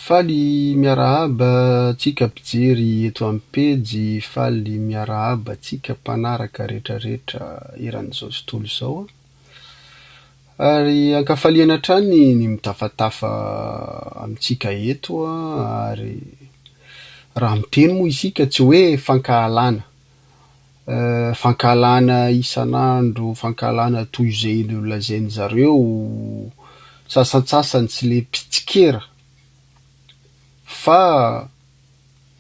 Faly miarahaba antsika mpijery eto amin'ny pejy, faly miarahaba antsika mpanaraka retraretra eran'izao tontolo izao. Ary ankafaliana hatrany ny mitafatafa amintsika eto ary raha miteny moa isika tsy hoe fankahalana, Fankahalana isan'andro, fankahalana toy izay nolazain-dry zareo sasantsasany tsy le mpitsikera fa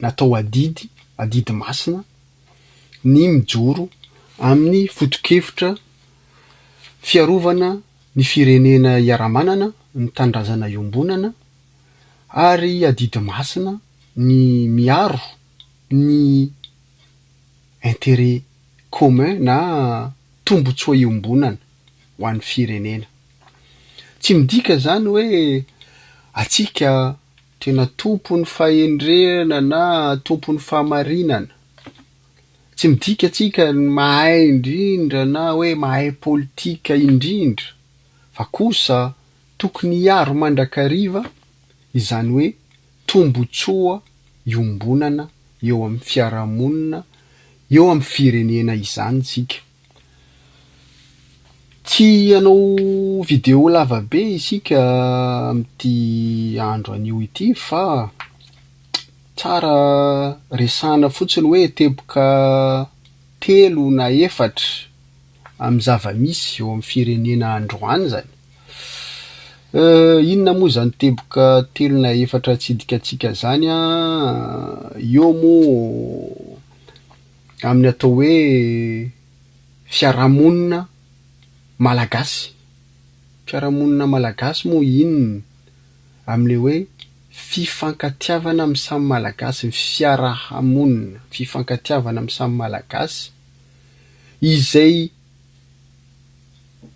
natao adidy, adidy masina ny mijoro amin'ny foto-kevitra fiarovana ny firenena iaraha-manana, ny tanindrazana iombonana ary adidy masina ny miaro ny intérêt commun na tombotsoa iombonana ho an'ny firenena. Tsy midika izany hoe antsika tena tompon'ny fahendrena na tompon'ny fahamarinana. Tsy midika antsika ny mahay indrindra na hoe mahay politika indrindra fa kosa tokony hiaro mandrakariva izany hoe tombotsoa iombonana eo amin'ny fiarahamonina, eo amin'ny firenena izany isika. Tsy hanao video lava be isika amin'ity andro anio ity fa tsara resahana fotsiny hoe teboka telo na efatra amin'ny zava-misy eo amin'ny firenena androany izany. Inona moa izany teboka telo na efatra atsidika antsika izany an? Eo moa amin'ny atao hoe fiarahamonina malagasy, fiarahamonina malagasy moa inona? Amin'ilay hoe fifankatiavana amin'ny samy malagasy, ny fiarahamonina, fifankatiavana amin'ny samy malagasy izay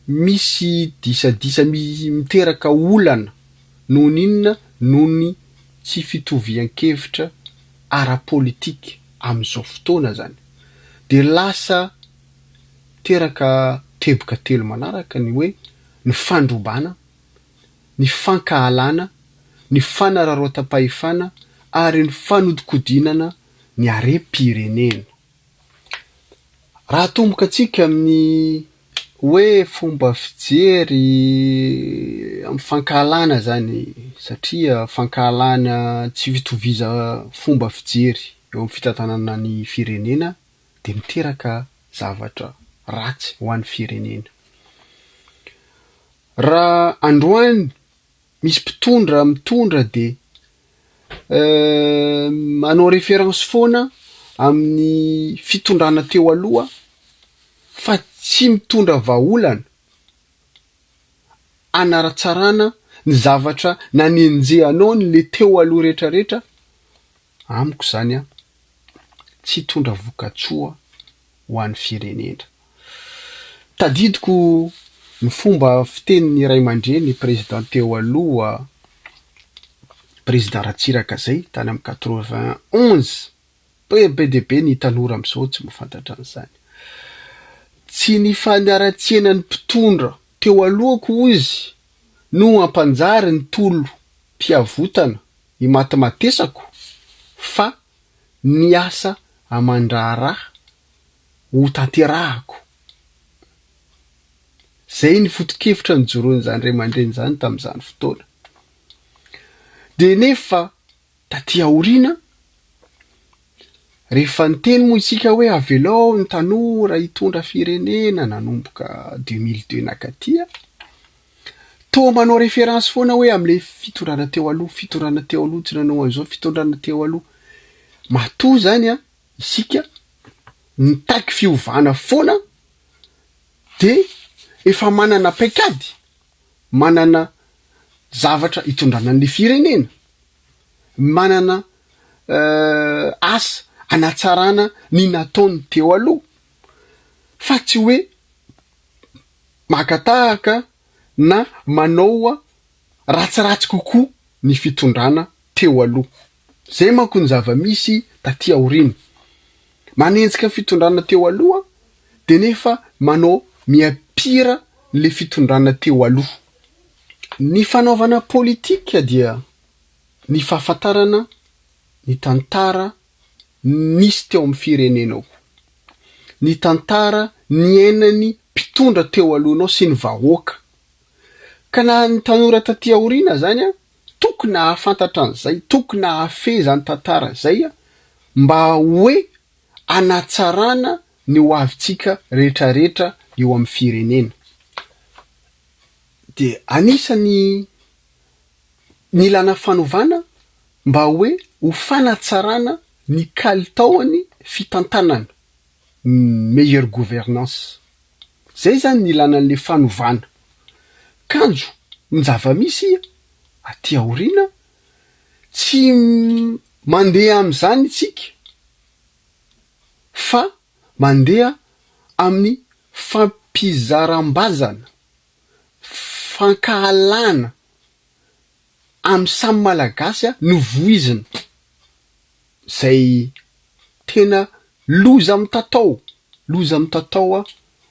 Misy disadisa miteraka olana noho ny inona? Noho ny tsy fitovian-kevitra ara-politika amin'izao fotoana izany. Dia lasa miteraka teboka telo manaraka ny hoe ny fandrobana, ny fankahalana, ny fanararaotam-pahefana ary ny fanodikodinana ny harem-pirenena. Raha atomboka antsika amin'ny hoe fomba fijery amin'ny fankahalana zany satria fankahalana tsy fitoviza fomba fijery eo amin'ny fitantanana ny firenena de miteraka zavatra ratsy ho an'ny firenena. Raha androany misy mpitondra mitondra de manao référence foana amin'ny fitondrana teo aloha fa tsy mitondra vahaolana hanaratsarana ny zavatra nanenjehanao ny le teo aloha retraretra, amiko zany an tsy hitondra vokatsoa ho an'ny firenena. Tadidiko ny fomba fitenin'ny ray aman-dreny président teo aloha, président Ratsiraka zay tany amin'ny 91, be be dia be ny tanora amin'izao tsy mahafantatra an'izany. Tsy ny fanaratsiana ny mpitondra teo alohako hoy izy no hampanjary ny tolom-piavotana imatimatesako fa ny asa aman-draharaha ho tanterahako. Izay ny foto-kevitra nijoroan'izany ray aman-dreny izany tamin'izany fotoana. Dia nefa taty aoriana, rehefa niteny moa isika hoe avelao ny tanora hitondra firenena nanomboka 2002 nakaty, Toa manao référence foana hoe amle fitondrana teo aloha, fitondrana teo aloha tsy nanao an'izao, fitondrana teo aloha. Matoa zany an, isika mitaky fiovana foana de efa manana paikady, manana zavatra hitondrana an'le firenena, manana asa hanatsarana ny nataony teo aloha fa tsy hoe maka tahaka na manao ratsiratsy kokoa ny fitondrana teo aloha. Zay manko ny zava-misy taty aoriana. Manenjika ny fitondrana teo aloha de nefa manao miha-pire le fitondrana teo aloha. Ny fanaovana politika dia. Ny fahafantarana ny tantara nisy teo amin'ny firenenao. Ny tantara niainan'ny mpitondra teo alohanao sy ny vahoaka. Ka na ny tanora taty aoriana zany an, tokony hahafantatra an'izay, tokony hahafehy izany tantara izay mba hoe hanatsarana ny ho avintsika rehetrarehetra eo amin'ny firenena. Dia anisan'ny nilana fanovana mba hoe ho fanatsarana ny kalitaon'ny fitantanana, meilleure gouvernance. Zay zany ny ilana an'le fanovana. Kanjo ny zava-misy aty aoriana, tsy mandeha amin'izany isika fa mandeha amin'ny fampizaram-bazana, fankahalana amin'ny samy Malagasy no voizina, izay tena loza mitatao, loza mitatao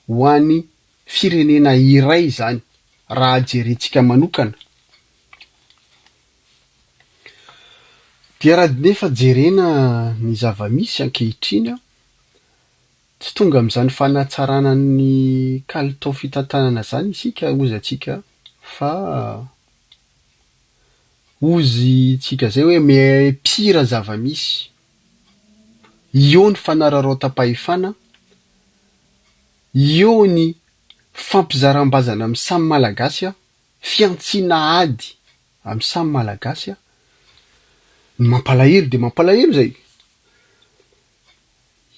ho an'ny firenena iray izany raha jerentsika manokana. Dia raha nefa jerena ny zava-misy ankehitriny, tsy tonga amin'izany fanatsarana ny kalitao fitantanana izany isika hozy antsika fa hozy tsika zay hoe me-pire zava-misy. Eo ny fanararaotam-pahefana, eo ny fampizaram-bazana amin'ny samy Malagasy, fihantsiana ady amin'ny samy Malagasy. Ny mampalahelo dia mampalahelo izay.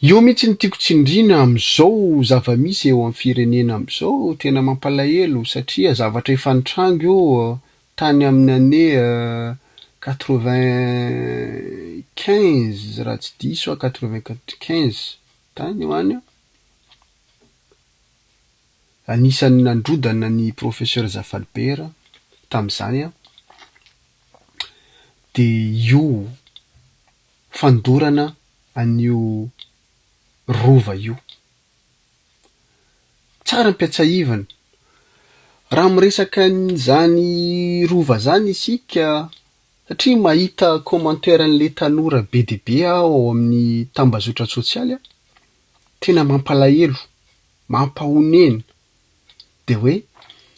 Eo mihitsy no tiako tsindriana amin'izao zava-misy eo amin'ny firenena amin'izao, tena mampalahelo satria zavatra efa nitranga io tany amin'ny année 95 raha tsy diso aho, 95 tany ho any, anisan'ny nandrodana ny professeur Zafalibera tamin'izany aho, dia io fandorana an'io rova io. Tsara ampiatsahivana. Raha miresaka an'izany rova zany isika, satria mahita commentaire an'le tanora be dia be aho ao amin'ny tambazotra tsosialy, tena mampalahelo, mampahonena. Dia hoe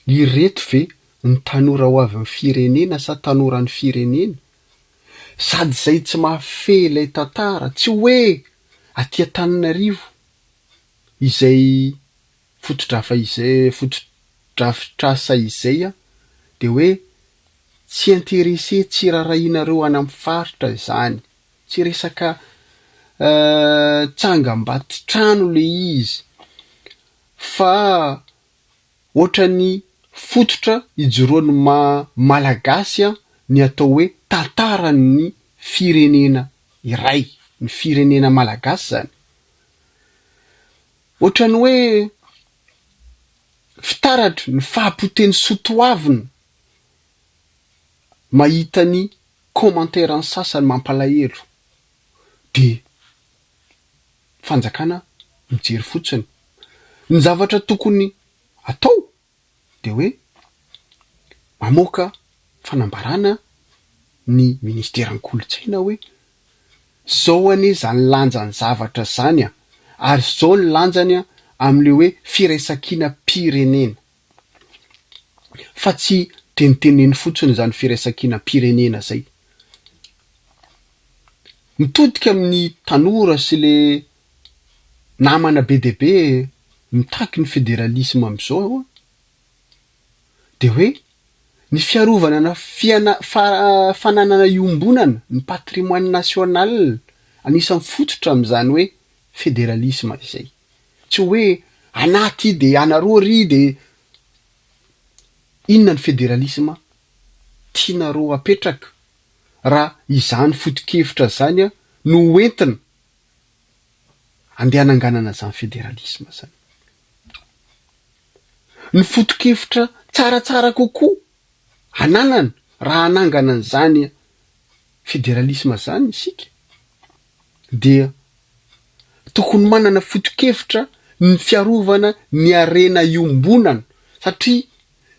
ireto ve ny tanora ho avin'ny firenena sa tanoran'ny firenena? Sady izay tsy mahafehy ilay tantara, tsy hoe aty Antananarivo izay fotodrafa izay fotodrafitrasa izay dia hoe tsy intéressé tsy rarahianareo any amin'ny faritra izany, tsy resaka tsangambato trano le izy fa Ohatran'ny fototra ijoroan'ny maha Malagasy ny atao hoe tantaran'ny firenena iray, ny firenena Malagasy izany. Ohatran'ny hoe fitaratry ny fahapotehin'ny soatoavina mahita ny commentaire-n'ny sasany mampalahelo dia fanjakana mijery fotsiny. Ny zavatra tokony atao dia hoe mamoaka fanambarana ny ministeran'ny kolontsaina hoe zao anie zany lanjan'ny zavatra zany an, ary zao ny lanjany an amin'le hoe firaisankinam-pirenena. Fa tsy teniteneny fotsiny izany firaisankinam-pirenena zay. Mitodika amin'ny tanora sy le namana be dia be mitaky ny federalisme amin'izao aho dia hoe ny fiarovana na fiana- fa- fananana iombonana, ny patrimoine national, anisan'ny fototra amin'izany hoe federalisme izay. Tsy hoe anah ty de anareo ry de inona ny federalisme tianareo apetraka raha izany foto-kevitra zany no ho entina andeha hananganana zany federalisme zany. Ny foto-kevitra tsaratsara kokoa ananana raha hanangana an'izany federalisme zany isika dia tokony manana foto-kevitra ny fiarovana ny harena iombonana satria.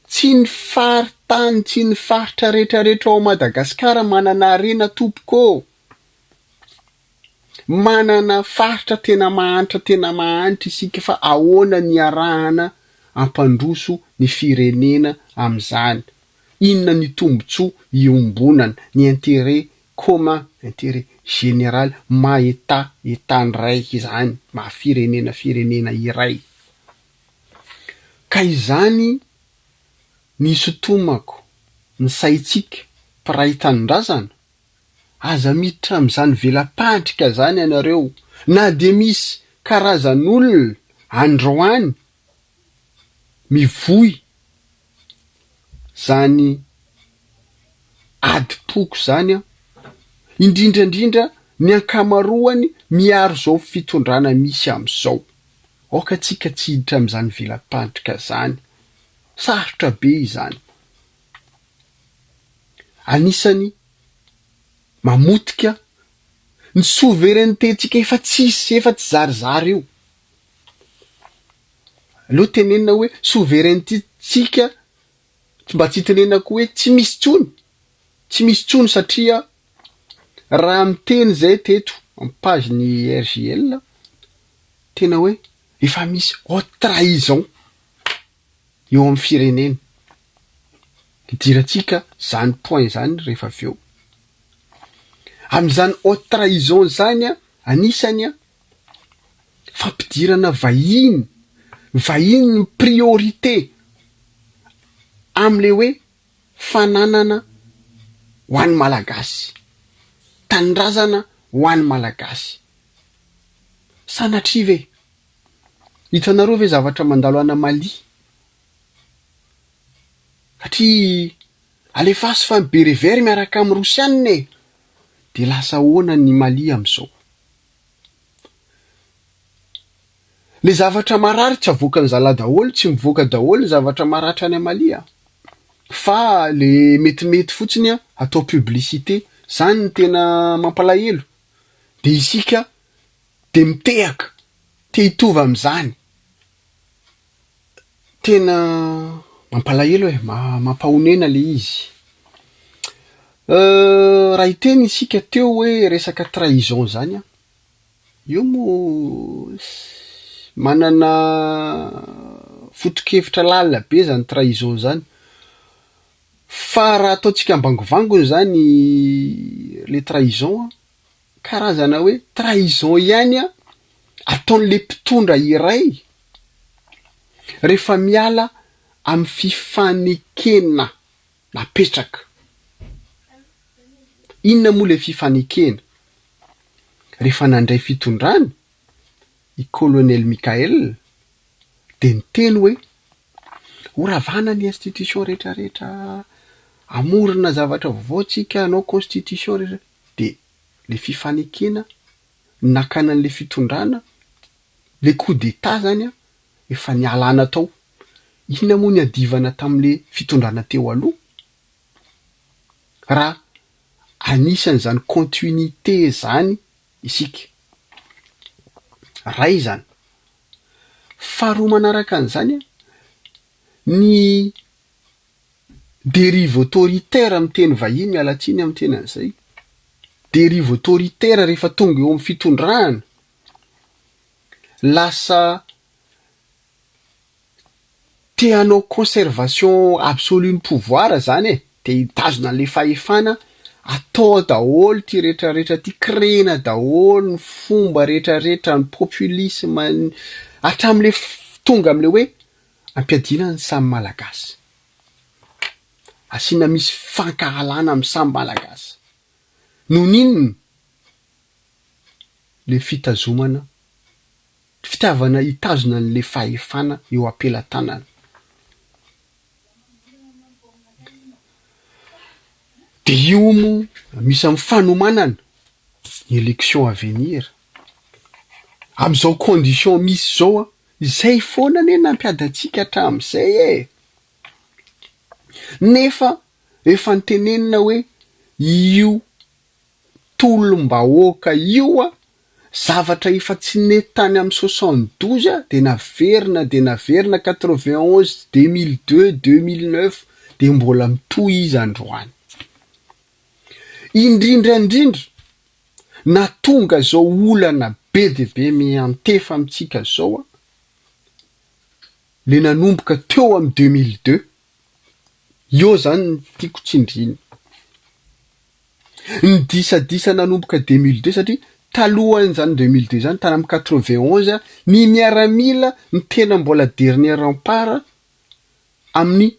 Tsy ny faritany, tsy ny faritra rehetrarehetra ao Madagasikara manana harena tompoko ô! Manana faritra tena mahantra tena mahantra isika fa ahoana ny iarahana hampandroso ny firenena amin'izany? Inona ny tombotsoa iombonana, ny intérêt commun, intérêt général maha Etat Etat ndraiky izany, maha firenena firenena iray. Ka izany ny isintomako ny saintsika mpiray tanindrazana, aza miditra amin'izany vela-pandrika izany ianareo na dia misy karazan'olona androany mivoy zany adim-poko zany an, indrindra indrindra ny ankamaroany miaro zao fitondrana misy amizao, aoka tsika tsy hiditra amizany vela-pandrika zany, sarotra be izany, anisany mamotika ny souveraineté-tsika efa tsisy efa tsy zarizary io. Aleo tenenina hoe souveraineté-tsika mba tsy hitenenako hoe tsy misy intsony, tsy misy intsony satria raha miteny zay teto am page ny RJL tena hoe efa misy haute trahison eo amin'ny firenena. Hidirantsika zany point zany rehefa avy eo. Amin'izany haute trahison zany an, anisany an, fampidirana vahiny, vahiny no priorité amle hoe fananana ho an'ny Malagasy, tanindrazana ho an'ny Malagasy. Sanatria ve? Hitanareo ve zavatra mandalo any Mali? Satria alefaso fa ny be revers miaraka amin'ny Rosianina e! De lasa ahoana ny Mali amizao? Le zavatra marary tsy avoakan'ny zalahy daholo, tsy mivoaka daholo ny zavatra maratra any Mali a! Fa le metimety fotsiny a atao publicité, zany no tena mampalahelo, de isika de mitehaka te hitovy am'zany, tena mampalahelo e, mampahonena le izy. Raha hiteny isika teo hoe resaka trahison zany an, io moa manana foto-kevitra lalina be zany trahison zany, fa raha ataontsika ambangovangony zany le trahison an, karazana hoe trahison ihany an ataon'le mpitondra iray rehefa miala amin'ny fifanekena napetraka. Inona moa le fifanekena? Rehefa nandray fitondrana i Colonel Mickaël de niteny hoe ho ravana ny institution rehetrarehetra, hamorona zavatra vaovao tsika, hanao constitution rehetra, de le fifanekena nakana an'le fitondrana, le coup d'etat zany an, efa nialana tao. Inona moa niadivana tamle fitondrana teo aloha? Raha anisan'izany continuité zany isika. Ray izany. Faharoa manaraka an'izany an, ny dérive autoritaire amin'ny teny vahiny, miala tsiny amin'ny teny an'izay, dérive autoritaire rehefa tonga eo amin'ny fitondrana, lasa te hanao conservation absolue ny pouvoir zany e, te hitazona an'le fahefana, atao daholo ty retraretra ty, créer-na daholo ny fomba retraretra, ny populisme, hatramin'le tonga am'le hoe ampiadiana ny samy malagasy, asiana misy fankahalana amin'ny samy malagasy, noho ny inona? Le fitazomana, fitiavana hitazona an'le fahefana eo am-pelatanana. De io moa misy amin'ny fanomanana ny élection à venir, am'zao condition misy zao an, izay foana anie nampiady antsika hatramin'izay e! Nefa efa notenenina hoe io tolom-bahoaka io an. Zavatra efa tsy nety tany amin'ny 72 de naverina de naverina 91, 2002, 2009 de mbola mitohy izy androany. Indrindra indrindra nahatonga zao olana be dia be miantefa amintsika zao le nanomboka teo amin'ny 2002, eo zany no tiako tsindriana. Ny disadisa nanomboka 2002 satria talohan'izany 2002 zany tany amin'ny 91 ny miaramila no tena mbola dernier rempart amin'ny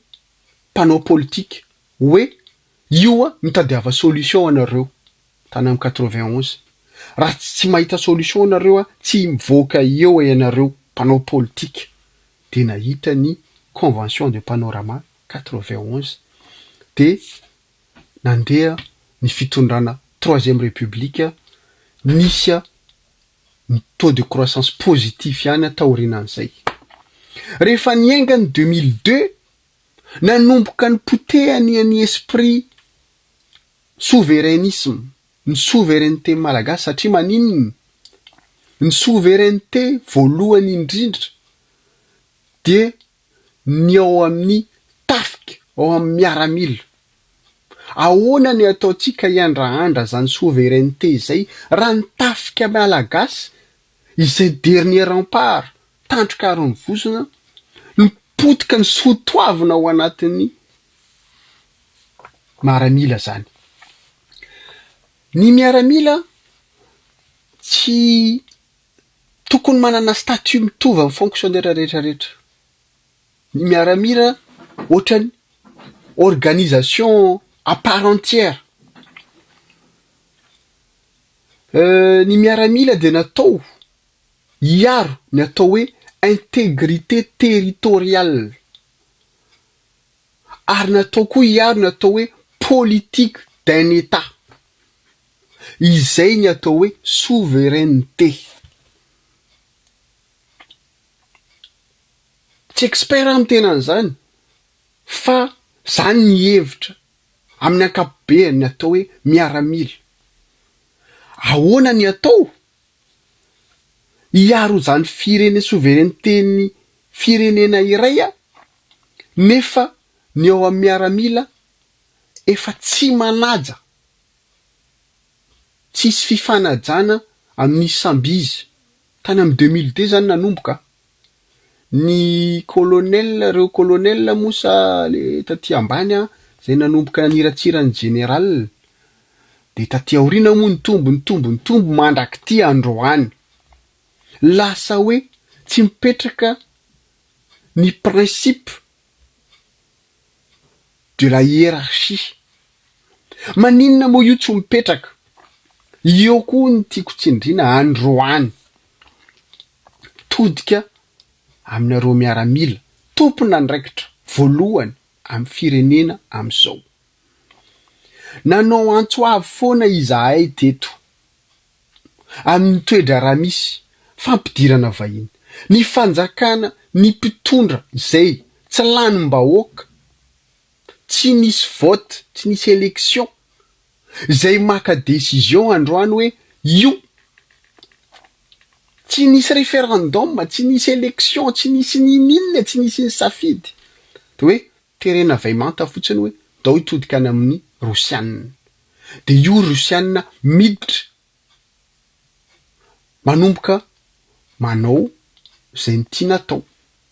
mpanao politika hoe io mitadiava solution anareo tany amin'ny 91 raha tsy mahita solution anareo tsy mivoaka eo ianareo mpanao politika de nahita ny convention de panorama 91 de nandeha ny fitondrana troisième république nisy ny taux de croissance positif ihany taorianan'izay. Rehefa niainga ny 2002 nanomboka ny potehany ny esprit souverainisme, ny souveraineté malagasy satria maninona? Ny souveraineté voalohany indrindra de ny ao amin'ny tafika, ao amin'ny miaramila. Ahoana ny ataontsika hiandrahandra zany souveraineté zay raha ny tafika malagasy izay dernier rempart tandroka ary ny vozona mipotika ny soatoavina ao anatin'ny miaramila zany. Ny miaramila tsy tokony manana statut mitovy amin'ny fonctionnaire rehetrarehetra. Ny miaramila ohatrany organisation à part entière. Ny miaramila de natao hiaro ny atao hoe intégrité territoriale ary natao koa hiaro ny atao hoe politique d'un état. Izay ny atao hoe souveraineté. Tsy expert aho miteny an'izany fa zany ny hevitra amin'ny ankapobeany ny atao hoe miaramila. Ahoana ny atao hiaro izany firene souveraineté-n'ny firenena iray nefa ny ao amin'ny miaramila efa tsy manaja, tsisy fifanajana amin'ny samby izy. Tany amin'ny 2002 zany nanomboka. Ny colonel, reo colonel moa sa le taty ambany an, zay nanomboka naniratsira ny général, de taty aoriana moa nitombo nitombo nitombo mandrak'ity androany. Lasa hoe tsy mipetraka ny principe de la hiérarchie. Maninona moa io tsy mipetraka? Eo koa ny tiako tsindriana androany. Todika aminareo miaramila, tompon'andraikitra voalohany amin'ny firenena amin'izao. Nanao antso avo foana izahay teto amin'ny toe-draharaha misy, fampidirana vahiny. Ny fanjakana, ny mpitondra izay tsy lanim-bahoaka, tsy nisy vote, tsy nisy élection, izay maka décision androany hoe io, tsy nisy référendum, tsy nisy élection, tsy nisy ninoninona, tsy nisy nisafidy, de hoe terena vaimanta fotsiny hoe ndao hitodika any amin'ny Rosiana. De io Rosiana miditra manomboka manao izay ny tiana atao,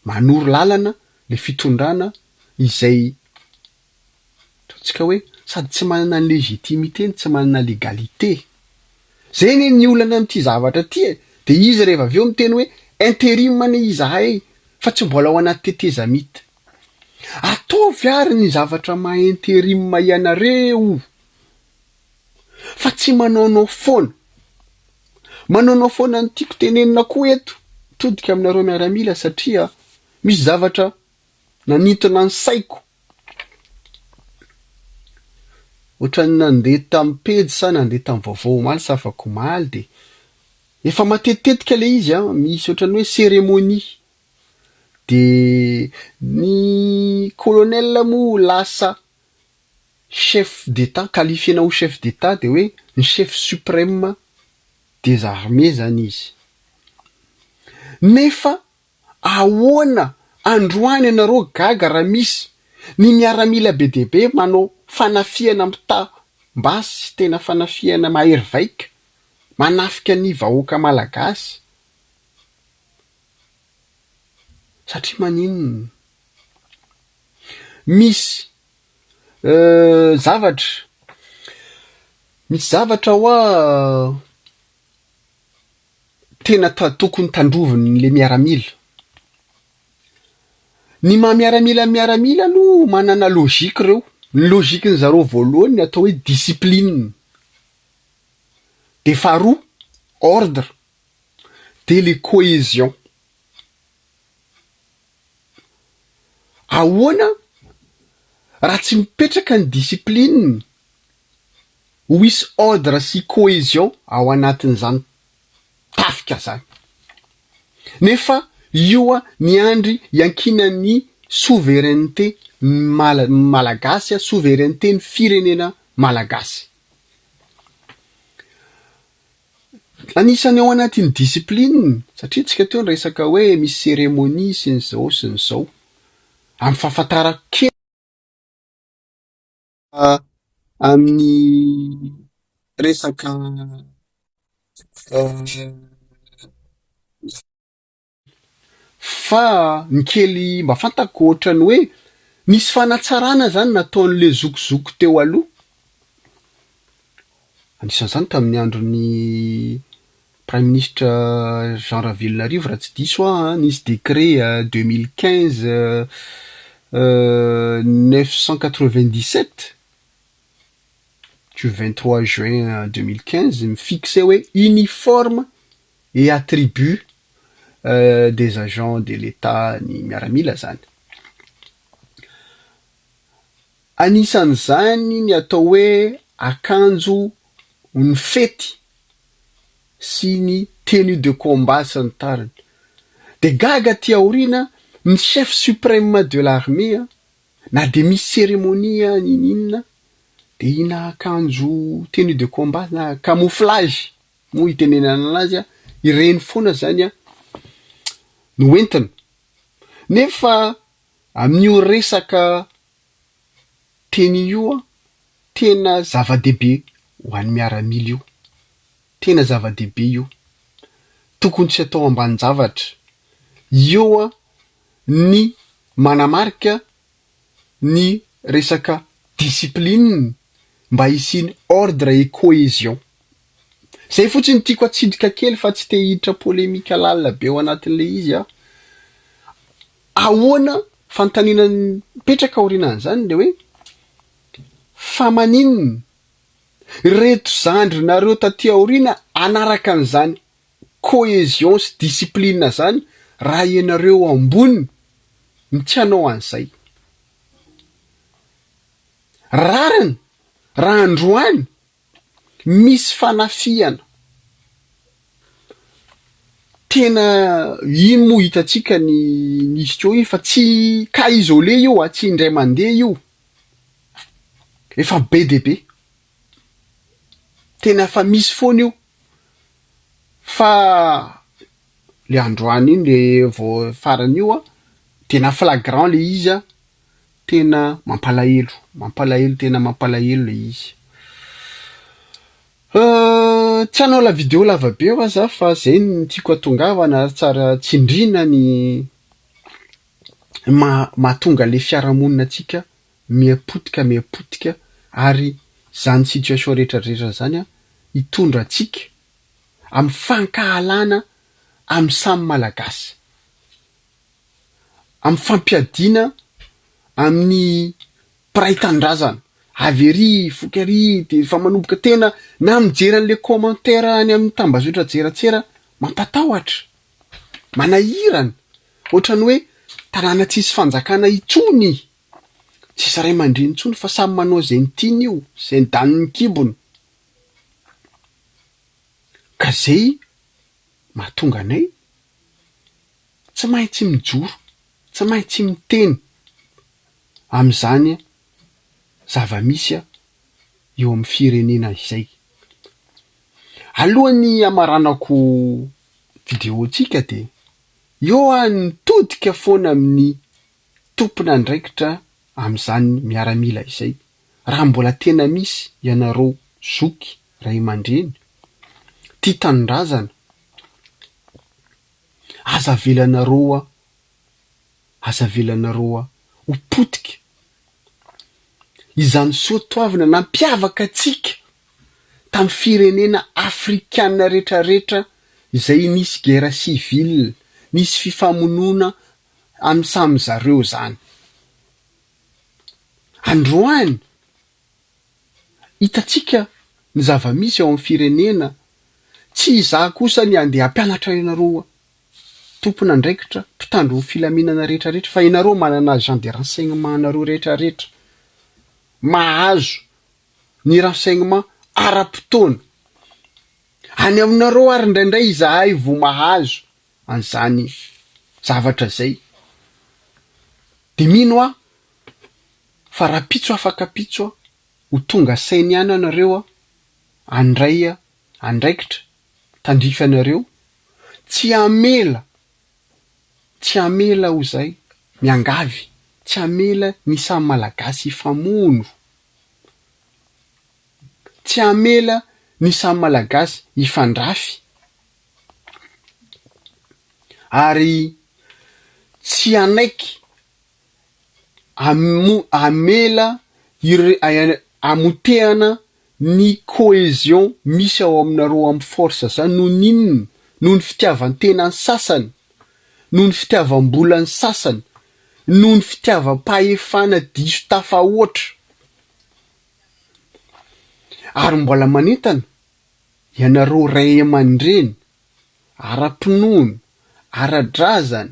manoro lalana le fitondrana izay ataontsika hoe sady tsy manana ny légitimité no tsy manana légalité. Zay anie ny olana amin'ity zavatra ty e, de izy rehefa avy eo miteny hoe intérim anie izahay fa tsy mbola ao anaty tetezamita. Ataovy ary ny zavatra maha intérim ianareo fa tsy manaonao foana. Manaonao foana ny tiako tenenina koa eto, mitodika aminareo miaramila satria misy zavatra nanintona ny saiko. Ohatran'ny nandeha tamin'ny pejy sa nandeha tamin'ny vaovao omaly sa afak'omaly de efa matetitetika le izy an, misy ohatran'ny hoe cérémonie de ny colonel moa lasa chef d'état, qualifier-na ho chef d'état de hoe ny chef suprême. des armées zany izy. Nefa ahoana androany ianareo gaga raha misy ny miaramila be dia be manao fanafihana mitam-basy tena fanafihana mahery vaika manafika ny vahoaka malagasy? Satria maninona? Misy zavatra, misy zavatra hoa tena tokony tandrovin'le miaramila. Ny maha miaramila ny miaramila aloha manana logique reo, ny logique-ny zareo voalohany ny atao hoe discipline, de faharoa ordre, de le cohesion. Ahoana raha tsy mipetraka ny discipline ho hisy ordre sy cohesion ao anatin'izany tafika zany? Nefa io ny andry iankinan'ny souveraineté ny malagasy, souveraineté ny firenena malagasy. Anisan'ny ao anatin'ny discipline, satria tsika teo niresaka hoe misy cérémonie sy ny zao sy ny zao, amin'ny fahafantarako kely amin'ny resaka Fa ny kely mba fantako ohatran'ny hoe nisy fanatsarana zany nataon'le zokizoky teo aloha, anisan'izany tamin'ny andron'ny praiminisitra Jean Ravelonarivo raha tsy diso aho an, nisy décret 2015 997 du 23 juin 2015 mi-fixer hoe uniforme et attributs des agents de l'Etat ny miaramila zany. Anisan'izany ny atao hoe akanjo ny fety sy ny tenue de combat sy ny tariny. De gaga aty aoriana ny chef supreme de l'armée na de misy cérémonie n'inon'inona de ina akanjo tenue de combat na camouflage moa itenenana anazy a, ireny foana zany a no entina, nefa amin'io resaka tenue io a, tena zava-dehibe ho an'ny miaramila io, tena zava-dehibe io, tokony tsy atao ambanin-javatra, eo a ny manamarika ny resaka discipline mba hisian'ny ordre et cohesion. Zay fotsiny tiako atsidika kely fa tsy te hiditra polémique lalina be ao anatin'le izy aho. Ahoana fanontaniana mipetraka aorianan'izany le hoe fa maninona reto zandrinareo taty aoriana hanaraka an'izany cohesion sy discipline zany raha ianareo ambony no tsy hanao an'izay. Rariny raha androany misy fanafihana tena iny moa hitantsika ny nisy teo iny fa tsy cas isolé io a, tsy indray mandeha io, efa be dia be, tena efa misy foana io fa le androany iny le vao farany io a, tena flagrant le izy a, Tena mampalahelo, mampalahelo tena mampalahelo le izy. Tsy hanao la vidéo lava be hoa za fa zay no tiako hatongavana ary tsara tsindriana ny maha- mahatonga le fiarahamonina antsika miha potika miha potika ary zany situation retraretra zany an hitondra antsika amin'ny fankahalana amin'ny samy malagasy. amin'ny fampiadiana amin'ny mpiray tanindrazana, avy ery foky ary de efa manomboka tena na mijery an'le commentaire any amin'ny tambazotra jeratsera mampatahotra, manahirana, ohatran'ny hoe tanàna tsisy fanjakana intsony, tsisy ray aman-dreny intsony fa samy manao izay ny tiany io, izay ny danin'ny kibony, ka zay mahatonga anay Tsy maintsy mijoro, tsy maintsy miteny amin'izany zava-misy eo amin'ny firenena izay. Alohan'ny hamaranako vidéo-ntsika dia eo aho nitodika foana amin'ny tompon'andraikitra amin'izany miaramila izay, raha mbola tena misy ianareo zoky, ray aman-dreny, tia tanindrazana, aza avelanareo aza avelanareo ho potika izany soatoavina nampiavaka antsika tamin'ny firenena afrikana retraretra izay nisy guerre civile, nisy fifamonoana amin'ny samy zareo zany. Androany, hitantsika ny zava-misy ao amin'ny firenena, tsy izaho kosa ny handeha hampianatra ianareo tompon'andraikitra, mpitandro ny filaminana rehetrarehetra, fa ianareo manana agent de renseignement nareo rehetrarehetra, mahazo ny renseignement ara-potoana. Any aminareo ary indraindray izahay vao mahazo an'izany zavatra izay. Dia mino aho fa rahampitso afak'ampitso aho ho tonga saina ihany ianareo handray andraikitra tandrify anareo, tsy hamela, tsy hamela ho izay, miangavy, tsy hamela ny samy Malagasy hifamono, tsy hamela ny samy Malagasy hifandrafy. Ary tsy hanaiky hamela hamotehana ny cohesion misy ao aminareo amin'ny force zany noho ny inona? Noho ny fitiavan-tenan'ny sasany, noho ny fitiavam-bolan'ny sasany, noho ny fitiavam-pahefana diso tafahoatra. Ary mbola manentana Ianareo ray aman-dreny, ara-pinoana, ara-drazana,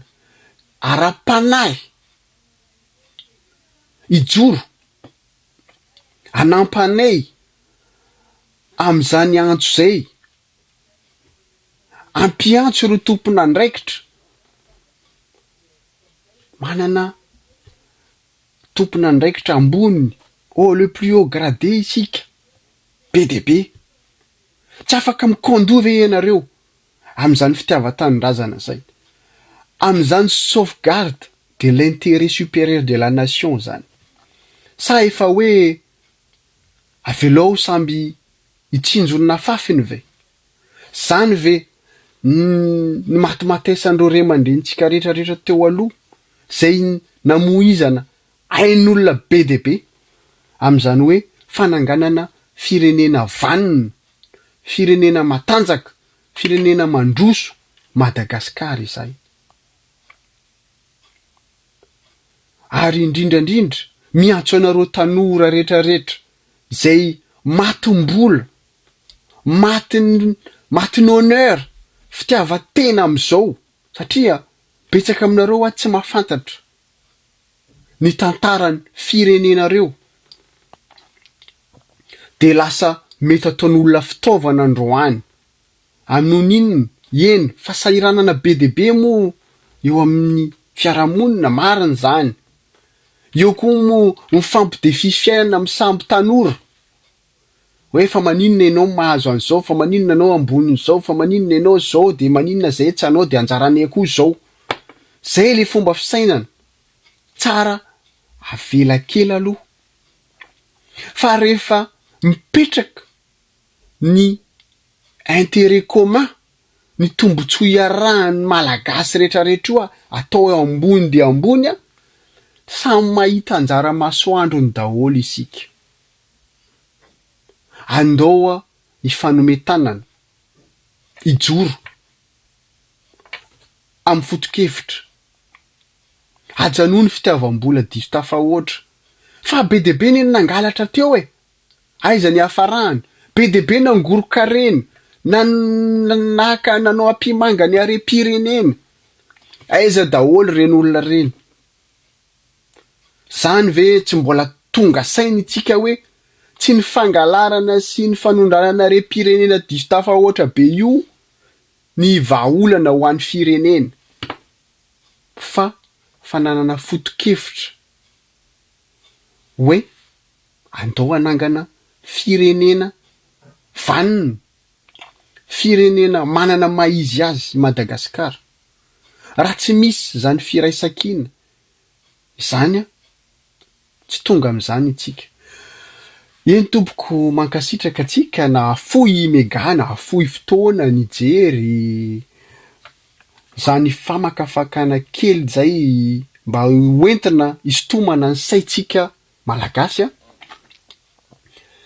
ara-panahy, hijoro hanampy anay amin'izany antso izay, hampiantso ireo tompon'andraikitra manana tompon'andraikitra ambony, haut le plus haut gradé isika. Be dia be. Tsy afaka mi-conduit ve ianareo amin'izany fitiavan-tanindrazana izay? Amin'izany sauvegarde de l'intérêt supérieur de la nation izany? Sa efa hoe avelao samby hitsinjo ny nafafiny ve? Zany ve ny nimatimatesan'ireo ray aman-drenintsika rehetra rehetra teo aloha izay namoizana ain'olona be dia be amin'izany hoe fananganana firenena vanona, firenena matanjaka, firenena mandroso Madagasikara izay. Ary indrindra indrindra miantso anareo tanora rehetra rehetra izay matim-bola, matin'ny matin'ny honneur, fitiavan-tena amin'izao satria betsaka aminareo hoa tsy mahafantatra ny tantaran'ny firenenareo dia lasa mety ataon'olona fitaovana androany amin'ny inona? Eny, fahasahiranana be dia be moa eo amin'ny fiarahamonina, marina izany. Eo koa moa mifampidefia fiainana amin'ny samby tanora. Hoe fa maninona ianao mahazo an'izao, fa maninona ianao ambonin'izao, fa maninona ianao izao, dia maninona izay tsy anao dia anjaranay koa izao. Izay ilay fomba fisainana. Tsara avela kely aloha. Fa rehefa mipetraka ny intérêt commun, ny tombotsoa iarahan'ny Malagasy rehetrarehetra io atao eo ambony dia ambony, samy mahita anjara masoandrony daholo isika. Andao hifanome tanana, hijoro amin'ny foto-kevitra. Ajanony ny fitiavam-bola diso tafahoatra. Fa be dia be anie ny nangalatra teo e! Aiza ny hiafarahany? Be dia be nangoron-karena, naka nanao ampihimanga ny harem-pirenena. Aiza daholo ireny olona ireny? Zany ve tsy mbola tonga saina itsika hoe tsy ny fangalarana sy ny fanondranana harem-pirenena diso tafahoatra be io ny vahaolana ho an'ny firenena fa fananana foto-kevitra hoe andao hanangana firenena vanona. Firenena manana maha izy azy i Madagasikara. Raha tsy misy izany firaisankina izany an, tsy tonga amin'izany itsika. Eny tompoko mankasitraka antsika nahafoy mega nahafoy fotoana nijery izany famakafakana kely izay mba hoentina hisintomana ny saintsika Malagasy a!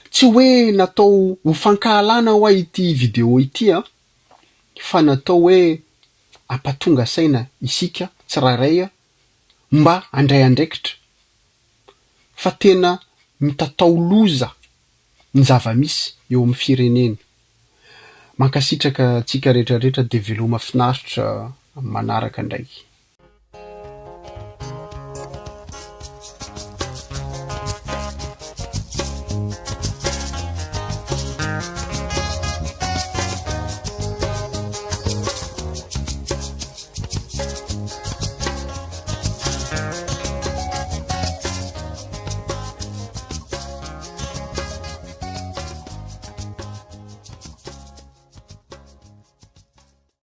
Tsy hoe natao ho fankahalana hoa ity vidéo ity a, fa natao hoe hampatonga saina isika tsirairay mba handray andraikitra fa tena mitatao loza ny zava-misy eo amin'ny firenena. Mankasitraka antsika rehetra rehetra dia veloma finaritra amin'ny manaraka indray.